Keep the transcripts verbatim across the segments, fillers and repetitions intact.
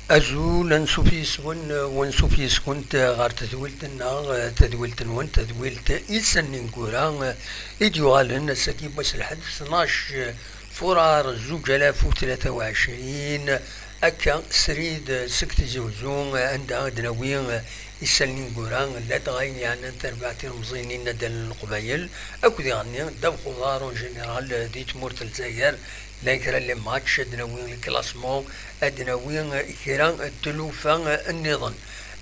Azul, ansuf yes-wen, wansuf yes-kent ɣer tedwilt-nneɣ, tadwilt-nwen, tadwilt Isallen ineggura, i d-yuɣalen ass-agi n wass lḥedd, tnac furar zuǧ alaf u tlata u ɛecrin, akka srid seg Tizi Uzzu, anda i d-nawi Isallen ineggura, ladɣa ayen yeɛnan tarbaɛt ilemẓiyen n yinaddalen n Leqbayel, akked iɣenni ddabex uḍar en général di tmurt n Lezzayer. Llan kra n les matchs, ad d-nawi le classement, ad d-nawi kra n tlufa nniḍen.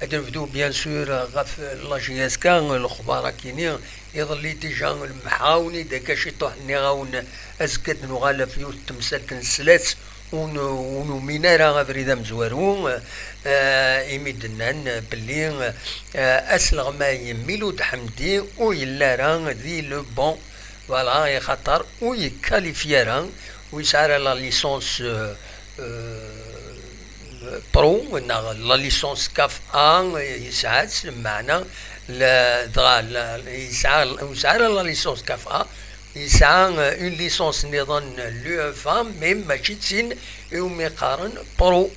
Ad d-nebdu, bien sûr, ɣef la J S K, lexbar akini, iḍelli déjà lemḥawen-id akka ciṭuḥ, nniɣ-awen azekka ad d-nuɣal ɣef yiwet n temsalt n slat, ur n-, ur numin ara abrid amezwaru, eh, imi d-nnan belli, eh, asleɣmay Miloud Ḥemdi ur yelli ara di le bon. Voilà, axaṭer ur yekkalifyi ara, ur yesɛi ara la licence, euh, euh, pro, neɣ la licence CAF A, yesɛa-tt, meɛna la, dɣa la, yesɛa, ur yesɛi ara la licence CAF A, yesɛa, euh, une licence nniḍen, l'UEFA, mais mačči d tin iwumi qqaren pro,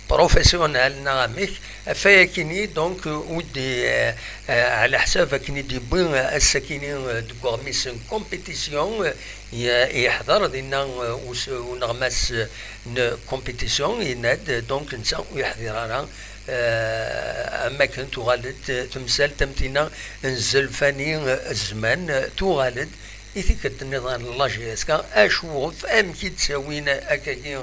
professionnel neɣ amek. Ɣef wayakini, donc, ur d, eh, eh, ɛla ḥsab akken i d-yewwi, eh, ass-akini, eh, deg uɣmis n compétition, eh, ye-, yeḥḍer dinna, eh, us-, uneɣmas, eh, n compétition, yenna-d, donc, netta ur yeḥḍir ara, eh, am wakken tuɣal-d, eh, temsalt am tinna n Zelfani, eh, Zzman, eh, tuɣal-d i tikkelt nniḍen n la J S K, acu ɣef, amek i d-ttawin akkagi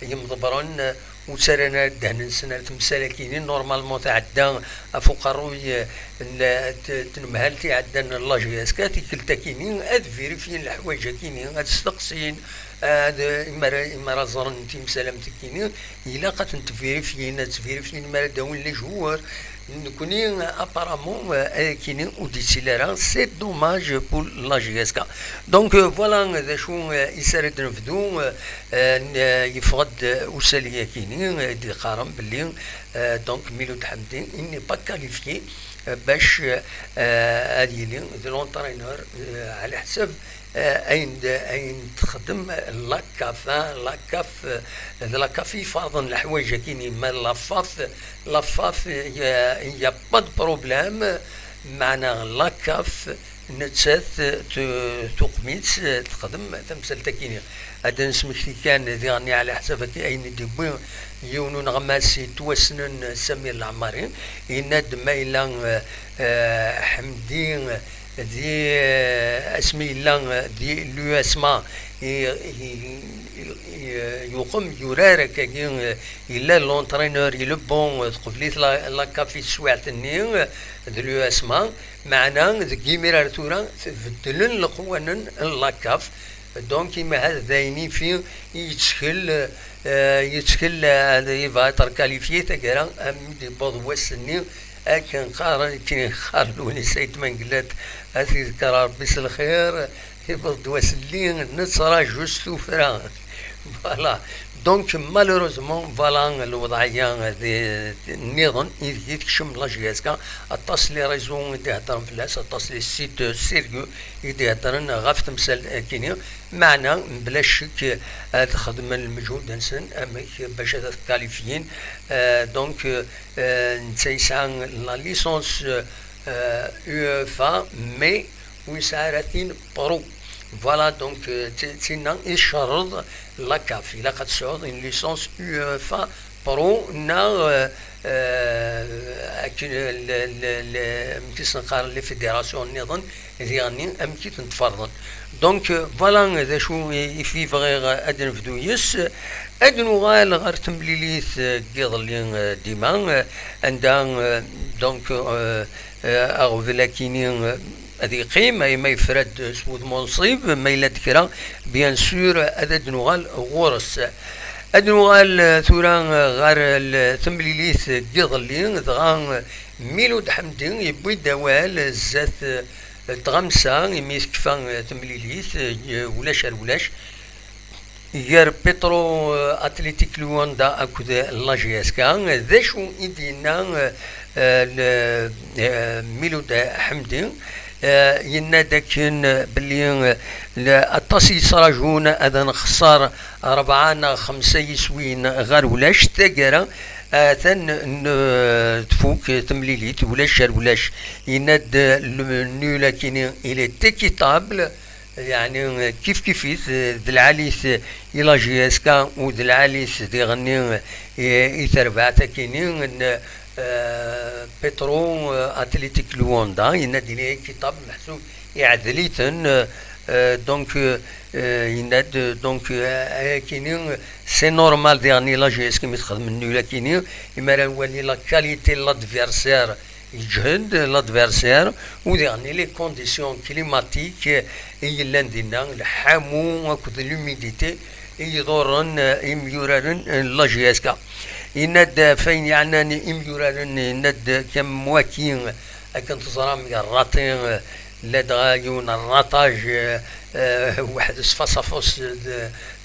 yimḍebbren, ur ttarran ara ddehn-nsen ar temsal-agi-nni, normalement tɛedda ɣef uqerruy n, t-, tnemhalt iɛeddan n la J S K, tikkelt-agi-nni ad vérifyin leḥwayeǧ-agi-nni, ad steqsin, ad, imara, imara ẓren timsal am tigi-nni, ilaq ad tent-vérifyin, ad tt-vérifyin mi ara d-awin les joueurs. Nekni, apparemment, euh, ayakini ur d-yettili ara. C'est dommage pour la J S K. Donc, euh, voilà, d acu, euh, i s ara d-nebdu, euh, euh, n-, euh, yeffeɣ-d, euh, usalay-akini, euh, i d-yeqqaren belli, euh, donc, Miloud Ḥemdi, il n'est pas qualifié, euh, bac, euh, euh, ad yili d l'entraîneur, euh, ɛla ḥsab, euh, ayen d-, ayen texdem la CAF, hein, la CAF, euh, d la CAF i iferḍen leḥwayeǧ-akini, ma la FAF, la FAF, il y a, il y a pas de problème, meɛna la CAF nettat tu-, tuqem-itt, texdem tamsalt-akini. Ad d-nesmekti kan diɣen ɛla ḥsab ayen i d-yewwi yiwen uneɣmas yettwassnen Samir Leɛmari, yenna-d ma yella, eh, eh, Ḥemdi di, eh, asmi yella di l'USMA, i, i, i, i, yuqem, yurar akkagi, eh, yella l'entraîneur, il est bon, eh, teqbel-it la, la CAF i teswiɛt-nni, eh, d l'USMA, meɛna deg yimir ar tura beddlen leqwanen n la CAF, donc imahat d ayen ifi i yettkel, eh, yettkel, eh, ad yebɣa terkalifiye taggara, am d-yewweḍ wass-nni, akken qqaren, akken yeqqar Lewnis Ayt Mengellat, ad t-yezker Rebbi s lxir, yewweḍ-d wass-nni, nettraǧu s tuffra. Voilà. Donc, malheureusement, voilà, lewḍeɛya d, nniḍen, ideg i tekcem la J S K, aṭas les réseaux i d-iheddren fell-as, aṭas les sites sérieux i d-iheddren ɣef temsalt-agi-nni, meɛna, bla ccek, ad xedmen lmeǧhud-nsen, amek bac ad t-kalifyin. Euh, donc, euh, netta yesɛa la licence, euh, UEFA, mais ur yesɛi ara tin pro. Voilà, donc, euh, d ti-, d tinna i tcerreḍ la CAF. Ilaq ad tesɛuḍ une licence UEFA pro, neɣ, euh, euh, akken, le, le, le, amek i s-neqqar, les fédérations nniḍen, diɣenni amek i tent-ferḍen. Donc, euh, voilà d acu i, i fi bɣiɣ ad nebdu yes. Ad nuɣal ɣer temlilit, euh, n yiḍelli, euh, dima, euh, anda, euh, donc, euh, euh, aɣbel-akini, euh, ad yeqqim, ay ma yefra-d s wudem unṣib, ma yella-d kra, bien sûr, ad d-nuɣal ɣur-s. Ad nuɣal, euh, tura, euh, ɣer, euh, l-, temlilit n yiḍelli, dɣa, euh, Miloud Ḥemdi yewwi-d awal zdat, euh, tɣamsa, imi tekfa, euh, temlilit, euh, ulac ar ulac, gar Petro, euh, Athletic Luanda akked la J S K. D acu i d-yenna, euh, euh, le, euh, Miloud Ḥemdi? Euh, yenna-d akken, euh, belli, euh, le, aṭas i yettraǧun ad nxeṣṣer rebɛa neɣ xemsa yiswiyen ɣer ulac taggara, Atan n-, tfuk temlilit, ulac ar ulac. Yenna-d le nul akini, il est équitable, yeɛni kif kif-it, d lɛali-t i la J S K u d lɛali-t diɣenni i, i terbaɛt akini n, eh, Petro, eh, Athletic Luanda. Yenna-d il est équitable, meḥsub iɛdel-iten, eh, donc, eh, yenna-d, donc, eh, akini, c'est normal diɣenni la J S K mi texdem nul akini, imi ara nwali la qualité n l'adversaire, yeǧhed l'adversaire, u diɣenni les conditions climatiques i yellan dinna, lḥamu akked l'humidité i iḍurren, eh, imyuraren n la J S K. Yenna-d, eh, f ayen yeɛnan imyuraren, yenna-d kam waki akken teẓram, yerraṭi, eh, ladɣa yiwen n rataj, eh, eh, weḥd-s face à face d,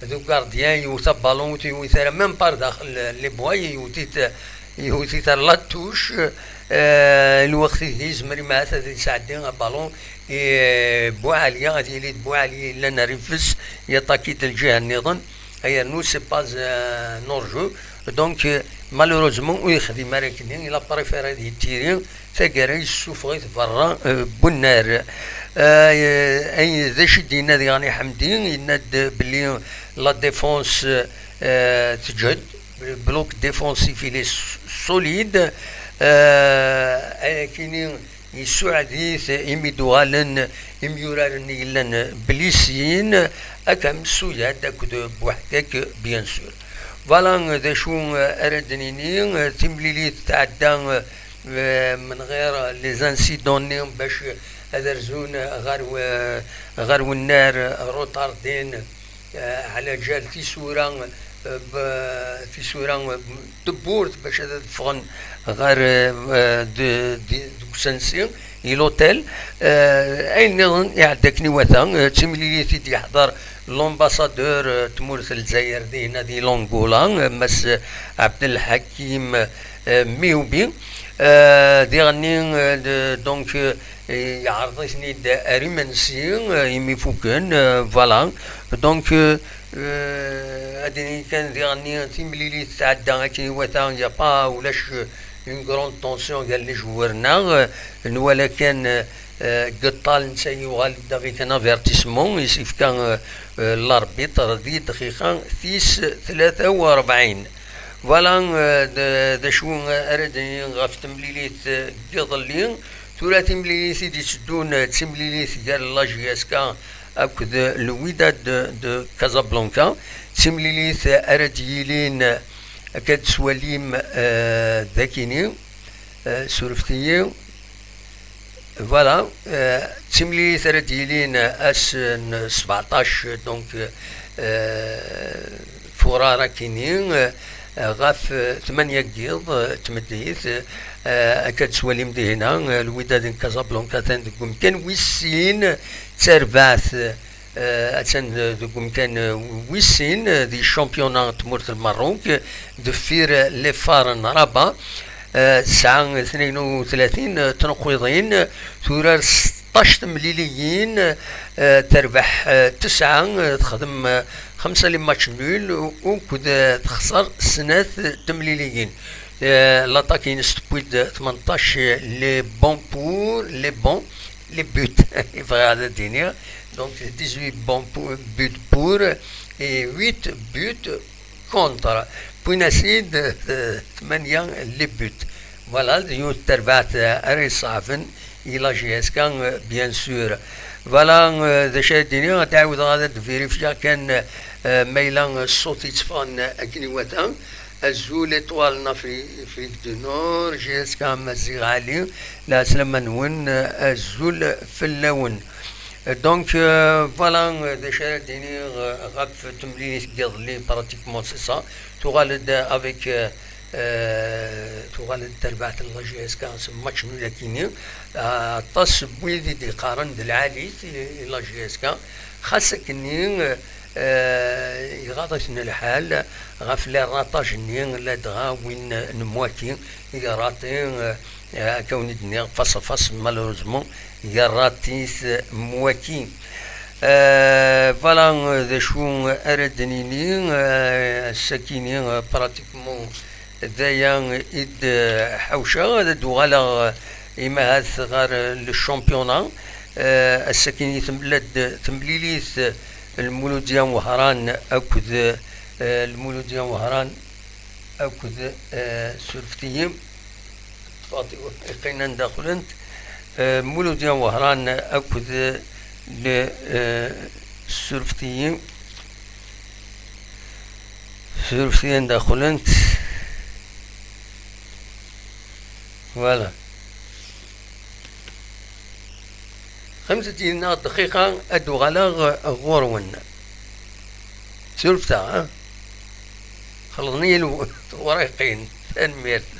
d gardien, yewwet abalun, ur t-yewwit ara, même par daxel les bois, yewwet-it, yewwet-it ar la touche, eh, lweqt-ihi yezmer imahat ad yesɛeddi abalun i Buɛali, ad yili d Buɛali yellan ar ifes, yaṭaki-d lǧiha nniḍen, yernu c'est pas un hors-jeu. Donc, euh, malheureusement, ur yexdim ara akken, il a préféré ad yettiri, taggara yessufeɣ-it berra, euh, bunnar. Euh, ay, d acu i d-yenna diɣen i Ḥemdi? Yenna-d belli la défense, euh, teǧhed, le bloc défensif il est s-, solide. Euh, ayakini yessuɛed-it imi d-uɣalen imyuraren i yellan blisiyin, akka am Suyad akked Buḥkak, bien sûr. Voilà, d acu ara d-nini, timlilit tɛedda, eh, من غير les incidents-nni bac ad rzun ɣer w-, ɣer wennar retardin, eh, ɛla ǧal tisura, eh, b-, tisura, eh, n tewwurt bac ad ffɣen ɣer, eh, d-, d-, deg usensi, i l'hôtel. Eh, ayen nniḍen iɛedda akken iwata, eh, d timlilit i d-yeḥḍer l'ambassadeur, eh, n tmurt n Lezzayer dinna di l'Angola, eh, Mass Abdelhakim, eh, Mioubi. Eh, diɣenni, eh, d-, donc, eh, yeɛreḍ-iten-id ar imensi, eh, imi fukken, eh, voilà. Donc, eh, eh, ad d-nini kan diɣenni timlilit tɛedda akken iwata, il y a pas, ulac, eh, une grande tension gar les joueurs-nneɣ, eh, nwala kan, eh, eh, Geṭṭal netta yuɣal-d aɣ-ikan avertissement, i s-ifka, eh, eh, l'arbitre di dqiqa tis tlata u rebɛin. Voilà, eh, d-, d acu ara d-nini ɣef temlilit, eh, n yiḍelli. Tura timlilit i d-itteddun, eh, d timlilit gar la J S K akked Lwidad de, de Casablanca. D timlilit ara d-yilin, eh, akka d-teswalim, eh, dakini, eh, surfet-iyi. Voilà, eh, d timlilit ara d-yilin ass n sbeɛṭac, donc, eh, furar akini, eh, ɣef, eh, tmanya n yiḍ, eh, tmeddit, eh, akka d-teswalim dihina, eh, Lwidad n Casablanca atan deg umkan wis sin, d tarbaɛt, eh, attan deg umkan, eh, wis sin, eh, di championnat n tmurt n Lmerruk, eh, deffir, eh, l'Effar n Rabat, eh, tesɛa tnin u tlatin, eh, tneqqiḍin, eh, turar seṭṭac temliliyin, eh, terbeḥ, eh, tesɛa, eh, texdem, eh, xemsa les matchs nuls, u-, ukud, eh, texṣer snat temliliyin. Eh, l'attaque-ines tewwi-d tmenṭac, eh, les bons pour, les bons, les buts, i bɣiɣ ad d-iniɣ. Donc, dix-huit bons pour, buts pour et huit buts contre. Wwin-as-id, eh, tmanya les buts. Voilà, d yiwet n terbaɛt, eh, ara iṣeɛben i la J S K, eh, bien sûr. Voilà, eh, d acu ara d-iniɣ, ad ɛawdeɣ ad d-vérifier kan, eh, ma yella ṣṣut yetteffɣen akken iwata. Azul Étoile n Afri-, Afrique du Nord, J S K Maziɣ Ɛli, lɛeslama-nwen, azul fell-awen. Donc, euh, voilà, euh, d acu ara d-iniɣ, euh, ɣef temlilit n yiḍelli, pratiquement c'est ça. Tuɣal-d avec, euh, euh, tuɣal-d terbaɛt n la J S K s match nul akini. Euh, aṭas n wid i d-iqqaren d lɛali-t i, i la J S K. Xas akkenni, euh, euh, iɣaḍ-iten lḥal ɣef les ratages-nni, ladɣa win n Mwaki i iraṭi, euh, akka wen-d-nniɣ, face à face, malheureusement, yerra-t-id Mwaki. Euh, voilà, euh, d acu ara d-nini, euh, ass-akini, euh, pratiquement, D aya i d-ḥawceɣ, ad d-uɣaleɣ, eh, imahat ɣer, eh, le championnat. Eh, ass-agi temlal-d temlilit, eh, Lmuludya Wehran akked, eh, Lmuludya Wehran akked, eh, surfet-iyi, ṭṭfeɣ tiwriqin anda qqlent, eh, Lmuludya Wehran akked, eh, le, eh, surfet-iyi. Surfti anda qqlent. Voilà. Xemset yid-neɣ dqiqa ad d-uɣaleɣ ɣur-wen. Surfta, ha? Xelḍen-iyi lw-, tewriqin. Tanemmirt.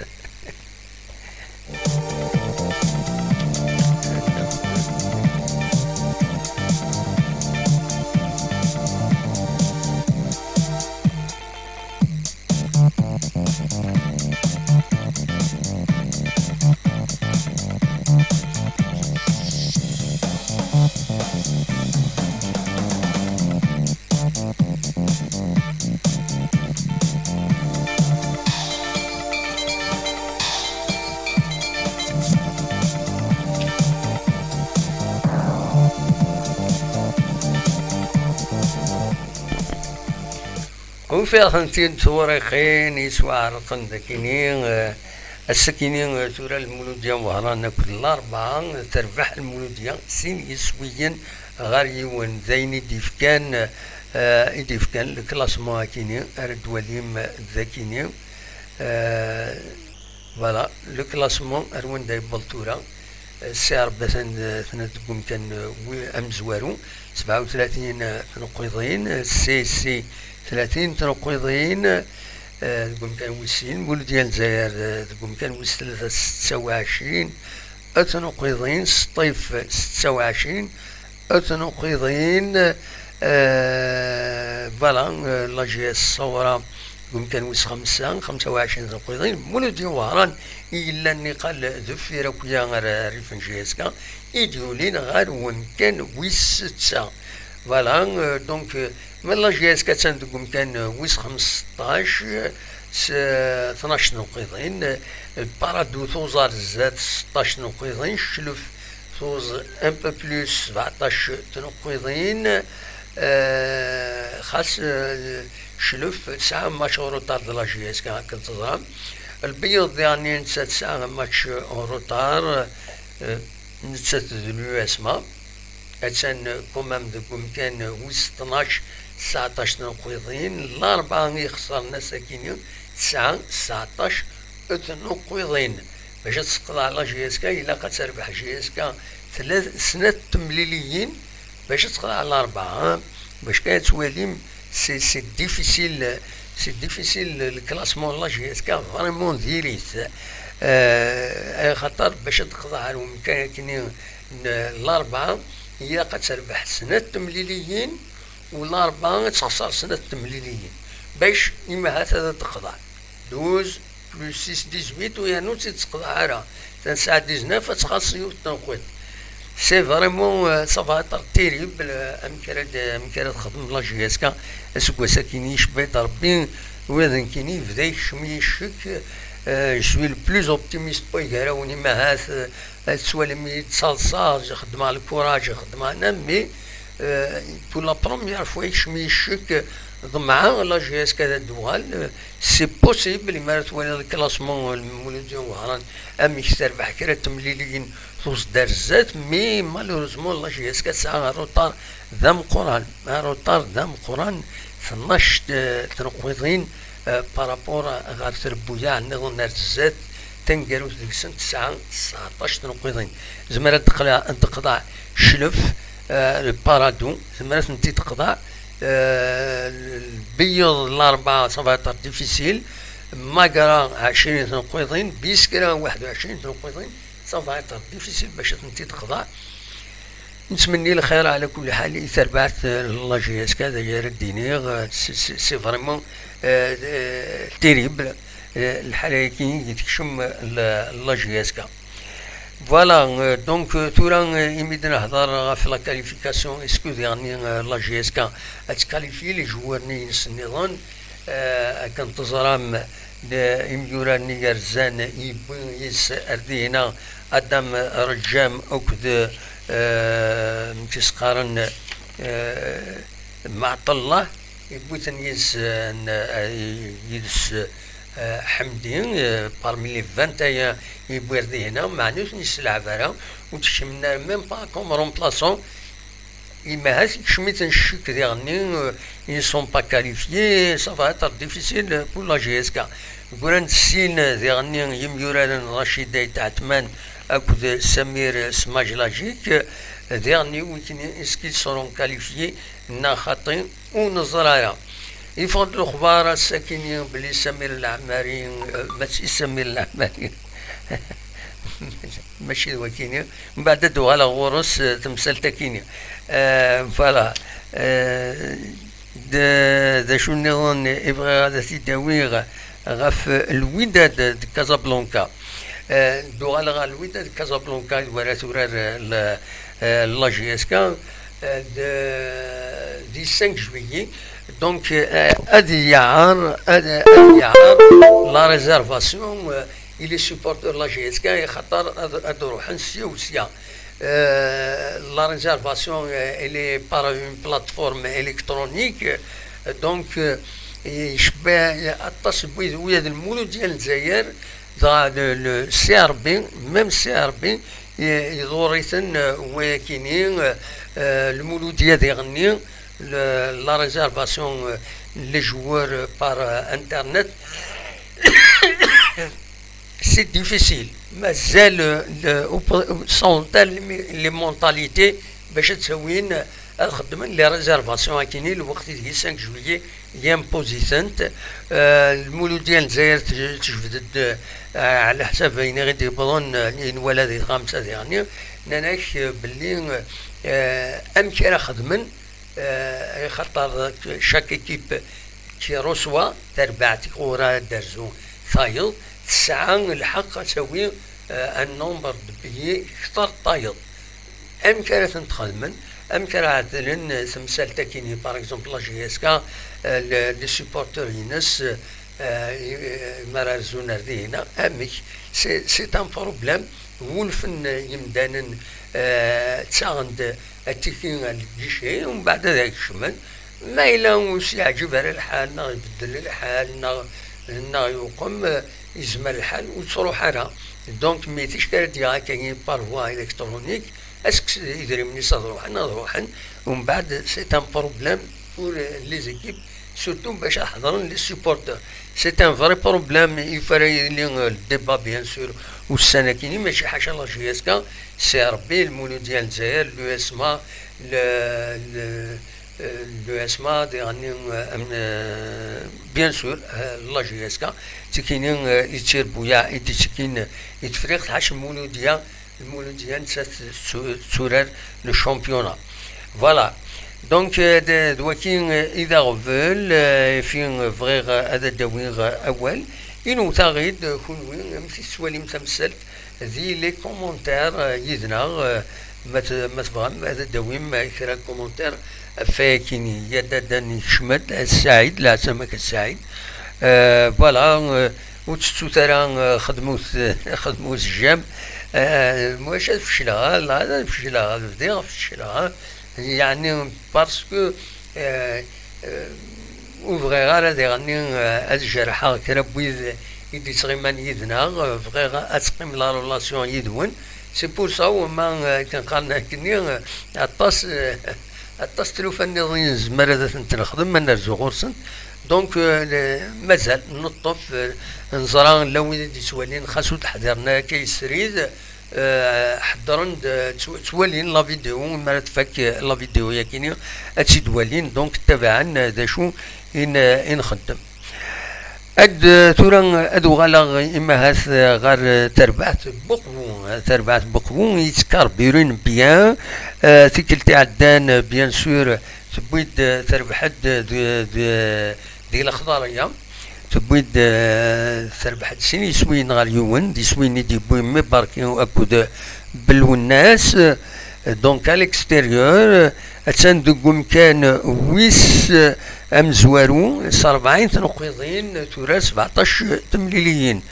Ufiɣ-tent-id tewriqin yesweɛrqen dakini, eh, ass-akini, eh, tura Lmuludya Wehran akked Larebɛa, terbeḥ Lmuludya sin yiswiyen ɣer yiwen. D ayen i d-ifkan, eh, i d-ifkan le classement akini, ara d-twalim dakini. Eh, voilà, le classement ar wanda yewweḍ tura. Eh, C rebɛa atan, eh, tnat deg umkan, eh, wi-, amezwaru, sebɛa u tlatin, eh, tneqqiḍin, eh, C C tlatin tneqqiḍin, eh, deg umkan wis sin, Lmuludya n Lezzayer, eh, deg umkan wis tlata setta u ɛecrin, eh, tneqqiḍin, Sṭif setta u ɛecrin, eh, tneqqiḍin, eh, voilà, eh, la J S Ṣawra deg umkan wis xemsa, xemsa u ɛecrin tneqqiḍin, Muludya Wehran i yellan niqal deffir akya ar, ar rrif n J S K, i d-yulin ɣer umkan wis setta. Voilà, euh, donc, euh, ma la J S K attan deg umkan, euh, wis xmesṭac, euh, s, euh, tnac tneqqiḍin, euh, Paradou tuẓ ar zdat seṭṭac tneqqiḍin, Cclef tuẓ un peu plus, sebɛeṭṭac tneqqiḍin, euh, xas, euh, Cclef tesɛa match en retard de la J S K akken teẓram. Lbeyyeḍ diɣen netta tesɛa match en retard, euh, nettat d l'U S M A. Attan quand même deg umkan wis tnac, tesɛeṭṭac tneqqiḍin. Larebɛa i ixesren ass-akini, tesɛa tesɛeṭṭac tneqqiḍin. Bac ad teqḍeɛ la J S K, ilaq ad terbeḥ J S K tla-, snat temliliyin bac ad teqḍeɛ Larebɛa, hein. Bac kan ad twalim, c'est, c'est difficile, c'est difficile le classement n la J S K, vraiment diri-t. Euh, axaṭer bac ad teqḍeɛ ar umkan akini n Larebɛa, ilaq ad terbeḥ snat temliliyin, u Larebɛa ad texser snat temliliyin. Bac imahat ad teqḍeɛ. Douze plus six, dix-huit, u yernu ur tt-id-teqḍeɛ ara. Atan tesɛa dix-neuf, ad txaṣ yiwet tenqiḍt. C'est vraiment, euh, ça va être terrible, euh, amek ara d-, amek ara texdem la J S K aseggas-akini, icebba-d Rebbi, wid nekkini, yebda yekcem-iyi ccek, euh, je suis le plus optimiste n wigarawen, imahat, euh, ad tettwalim i ttṣalṣaɣ, xeddmeɣ le courage, xeddmeɣ nam, mais, euh, pour la première fois, yekcem-iyi ccek, ḍemɛeɣ la J S K ad d-tuɣal, euh, c'est possible, imi ara twaliḍ classement n Lmuludya Wehran, amek terbeḥ kra n temliliyin tuẓ-d ar zdat, mais malheureusement la J S K tesɛa retard d ameqqran, retard d ameqqran, tnac, eh, tneqqiḍin, eh, par rapport ɣer trebbuyaɛ nniḍen ar zdat, taneggarut deg-sent tesɛa tesɛeṭṭac tneqqiḍin. Tezmer ad teqleɛ, ad teqḍeɛ Cclef, eh, Paradou, tezmer ad tent-id-teqḍeɛ, eh, Lbeyyeḍ Larebɛa, ça va être difficile, Magra ɛecrin tneqqiḍin, Biskra waḥed u ɛecrin tneqqiḍin, ça va être difficile bac ad tent-id-teqḍeɛ. Nettmenni lxir ɛla kulli ḥal i terbaɛt, eh, n la J S K, d aya ara d-iniɣ, eh, c'est, c'est, c'est vraiment, eh, eh, terrible, eh, lḥala-agi i tekcem la, la J S K. Voilà, euh, donc, euh, tura, euh, imi d-nehḍer ɣef la qualification, est-ce que diɣen, euh, la J S K ad tqualifie les joueurs-nni-ines nniḍen, euh, akken teẓram, imyura-nni yerzan, yewwi yis ar dihina Adam Rǧam akked, eh, amek i s-qqaren, eh, Mɛeṭellah, yewwi-ten yis, eh, n-, eh, yid-s, eh, Ḥemdi, eh, parmi les vingt et un yewwi ar dihina, meɛna ur ten-yesselɛeb ara, ur d-kecmen ara même pas comme remplaçant. Imahat ikcem-iten ccek diɣenni, euh, ils ne sont pas qualifiés, ça va être difficile pour la J S K. Gran-d sin diɣenni yimyuraren, Rachid Ayt Ɛetman akked Samir Smajlajic, diɣenni wikini est-ce qu'ils seront qualifiés neɣ xaṭi, ur neẓri ara. Yeffeɣ-d lexbar ass-akini belli Samir Laɛmari, euh, mačči Samir Laɛmari, mačči d wakini, mbeɛd ad d-uɣaleɣ ɣur-s, eh, temsalt-akini. Eh, voilà. Eh, d, d acu nniḍen i bɣiɣ ad t-id-awiɣ ɣef Lwidad de Casablanca? Eh, d-uɣaleɣ ɣer Lwidad de Casablanca, d wara turar, eh, la, eh, la J S K, eh, d, di cinq juillet. Donc, eh, ad yaɛer, ad, ad yaɛer la réservation, eh, i les supporters la J S K, xaṭer ad, ad ruḥen sya u sya. Euh, la réservation, euh, elle est par une plateforme électronique. Donc, euh, icebba aṭas n wid, wid n Lmuludya n Lezzayer, dɣa le, le C R B, même C R B, i-, iḍurr-iten, euh, wayakini, euh, euh, Lmuludya diɣenni, le, la réservation, euh, les joueurs par, euh, Internet. C'est difficile. Mazal, euh, le, au po-, sont telles les, les mentalités, bac ad ttawin, ad xeddmen les réservations akini, lweqt ideg cinq juillet yimpozi-tent. Euh, Lmuludya n Lezzayer t-, tejbed-d, euh, ɛla ḥsab ayen i ɣ-d-yewwḍen, euh, i nwala di tɣamsa diɣenni, nnan-ak, euh, belli, euh, amek ara xedmen, euh, xaṭer chaque équipe qui reçoit, tarbaɛt i ɣur-a ad d-terzu tayeḍ, tesɛa lḥeqq ad tawi, euh, un nombre de billets kter tayeḍ. Amek ara tent-xedmen? Amek ara ɛedlen, euh, temsalt-akini, par exemple, la J S K, euh, le, les supporters-ines, euh, i-, mi ara rzun ar dihina? Amek? C'est, c'est un problème. Wulfen yimdanen, euh, ttaɣen-d atiki ar lgici, umbeɛd ad ak-kecmen. Ma yella ur s-yeɛǧib ara lḥal, neɣ ibeddel lḥal, neɣ, neɣ yuqem, eh, yezmer lḥal ur ttruḥ ara. Donc, mi ticki ara d-yaɣ akkagi par voie électronique, ad tekkes idrimen-is ad ruḥen, ad ruḥen, umbeɛd, c'est un problème pour, eh, les équipes, surtout bac ad ḥeḍren les supporters. C'est un vrai problème, il fallait, euh, le débat, bien sûr, ussan-akini, mačči ḥaca la J S K, C R B, Lmuludya n Lezzayer, l'U S M A, le, le, euh, l'U S M A, diɣenni, euh, am-, euh, bien sûr, euh, la J S K, tikini, euh, i d tirbuyaɛ i d-ittekkin i Tefriqt, ḥaca Lmuludya, Lmuludya nettat tettu-, tetturar le championnat. Voilà. Donc, euh, d, d waki, euh, i d aɣbel, euh, et puis, euh, bɣiɣ, euh, ad d-awiɣ, euh, awal. Inewt-aɣ-id, euh, kunwi, amek i tettwalim tamsalt di les commentaires, euh, yid-neɣ, euh, ma t-, ma tebɣam ad d-awim, euh, kra commentaire ɣef wayakini. Ya dadda-nni kecmet, a Saɛid, leɛsamak a Saɛid. Euh, voilà, euh, ur tettut ara, euh, xedmut, xedmut jam. Euh, maca ad fecleɣ, ad, ad fecleɣ, ad bdiɣ fecleɣ. Yeɛni, parce que, euh, euh, ur bɣiɣ ara diɣenni, euh, ad jerḥeɣ kra n wid i d-yettɣiman yid-neɣ, euh, bɣiɣ ad teqqim la relation yid-wen. C'est pour ça, wama, euh, akken qqaren akkenni, euh, aṭas, euh, aṭas tlufa nniḍen i nezmer ad tent-nexdem ma nerzu ɣur-sent. Donc, euh, le-, mazal neṭṭef, euh, neẓra la wid i d-yettwalin, xas ur d-ḥdiren ara akka yesrid, euh, ḥeddren-d, euh, ttw-, ttwalin la vidéo, mi ara tfak, euh, la vidéo-yakini, ad tt-id-walin, donc ttabaɛen, euh, d acu i n-, i nxeddem. Ad, euh, tura, euh, ad uɣaleɣ imahat, euh, ɣer, euh, terbaɛt n Buqbu, euh, terbaɛt n Buqbu, yettkarbirin bien, euh, tikkelt iɛeddan, euh, bien sûr, tewwi-d, euh, terbeḥ-d, euh, d, d, di lexḍariya. Tewwi-d, eh, terbeḥ-d sin yiswiyen ɣer yiwen, d iswiyen i d-yewwi Mibarki akked Belwennas, eh, donc à l'extérieur, eh, attan deg umkan wis, eh, amezwaru s rebɛin tneqqiḍin, tura sebɛeṭṭac temliliyin.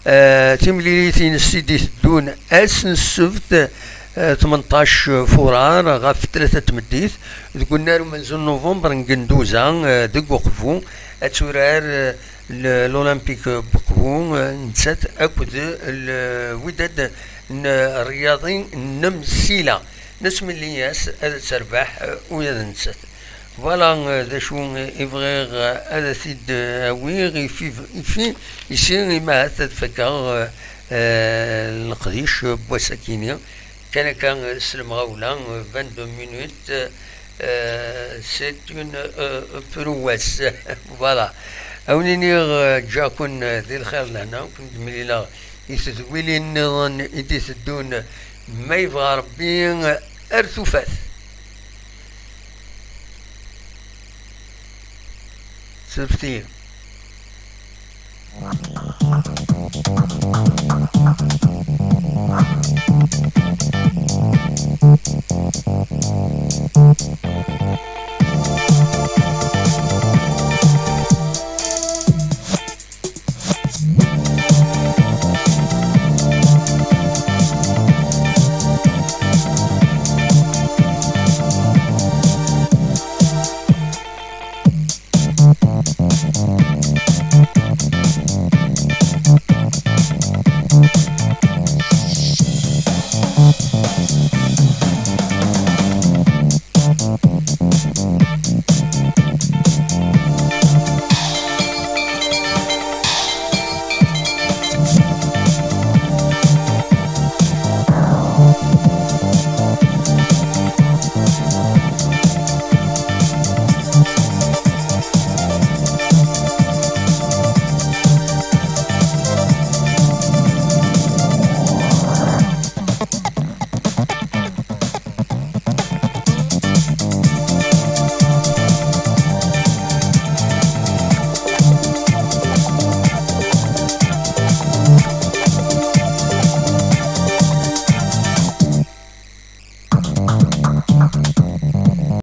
Eh, timlilit-ines i d-iteddun ass n ssebt, eh, tmenṭac furar ɣef tlata n tmeddit, deg unnar umenzu n Nuvember n Genduza, eh, deg Uqbu, ad turar, eh, l-, l'Olympique n Uqbu, eh, nettat akked l-, Widad n Ryaḍi n Msila. Nesmel-as ad terbeḥ, eh, ula d nettat. Voilà, eh, d acu i bɣiɣ, eh, ad t-id-awiɣ i fi, i fi, ici, imahat ad fakeɣ, eh, eh, leqdic n wass-akini. Kan akka, eh, s lemɣawla, eh, vingt-deux minutes, eh, c'est une, eh, prouesse. Voilà. A wen-iniɣ, eh, ǧǧaɣ-ken, eh, di lxir lehna, ken-d-mlileɣ i tedwilin nniḍen i d-iteddun, ma yebɣa Rebbi, ar tufat. Surfet-iyi.